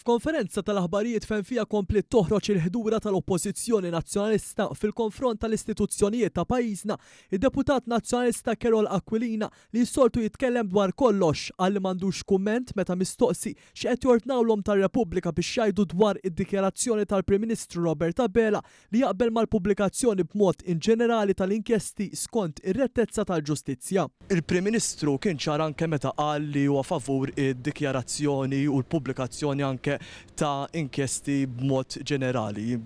F'konferenza tal-aħbarijiet fejn fiha kompliet toħroġ il-ħdura tal-Oppożizzjoni Nazzjonalista fil-konfront tal-istituzzjonijiet ta' pajjiżna, id-Deputat Nazzjonalista Karol Aquilina li s-soltu jitkellem dwar kollox qal li m'għandux kumment meta mistoqsi x'qed jordnawlhom tar-Repubblika biex jgħidu dwar id-dikjarazzjoni tal-Prim Ministru Robert Abela li jaqbel mal-pubblikazzjoni b'mod inġenerali tal-inkjesti skont ir-rettezza tal-ġustizzja. Il-Prim Ministru kien ċar anke meta qal li huwa favur id-dikjarazzjoni u l-pubblikazzjoni anke ta' inkjesti b'mod ġenerali.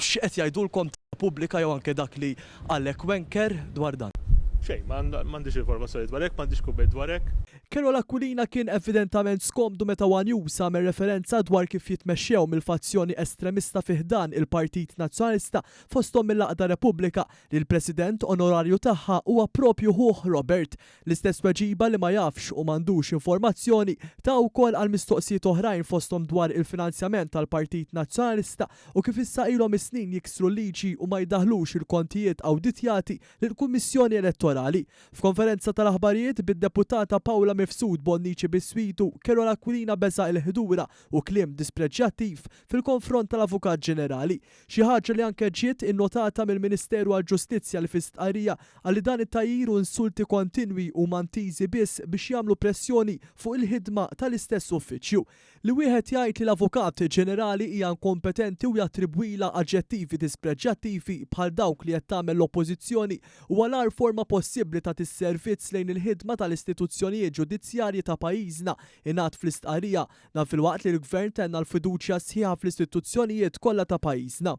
X'qed jgħidulkom tar-Repubblika jew anke dak li qallek Wenker dwar dan? Xejn, m'għandix informazzjoni dwar hekk, m'għandix kumment dwar hekk. Karol Aquilina kien evidentament skomdu meta one News għamel referenza dwar kif jitmexxew mill-fazzjoni estremista fi ħdan il-Partit Nazzjonalista fosthom mill-Għaqda Repubblika li l-President Onorarju tagħha huwa propju ħuh Robert. L-istess tweġiba li ma jafx u m'għandux informazzjoni ta wkoll għal mistoqsijiet oħrajn fosthom dwar il-finanzjament tal-Partit Nazzjonalista u kif issa ilhom is-snin jiksru l-liġi u ma jdaħħlux il-kontijiet awditjati lill-Kummissjoni Elettorali. F'konferenza tal-aħbarijiet bid-Deputata Paula Mifsud Bonnici Biswitu, Karol Aquilina beża' il-ħdura u kliem dispreġjattiv fil-konfront tal-Avukat Ġenerali. Xi ħaġa li anke ġiet innotata mill-Ministeru għall-Ġustizzja li fi stqarrija qal li dan it-tgħajjir u insulti kontinwi huma ntiżi biss biex jagħmlu pressjoni fuq il-ħidma tal-istess uffiċċju. Li wieħed jgħid li l-Avukat Ġenerali hija inkompetenti u jattribwilha aġġettivi dispreġjattivi bħal dawk li qed tagħmel l-Oppożizzjoni huwa l-agħar forma possibbli ta' disservizz lejn il-ħidma tal-istituzzjonijiet ġudizzjarji ta' pajjiżna, ingħad fl-istqarrija. Dan filwaqt li l-Gvern tenna l-fiduċja sħiħa fl-istituzzjonijiet kollha ta' pajjiżna.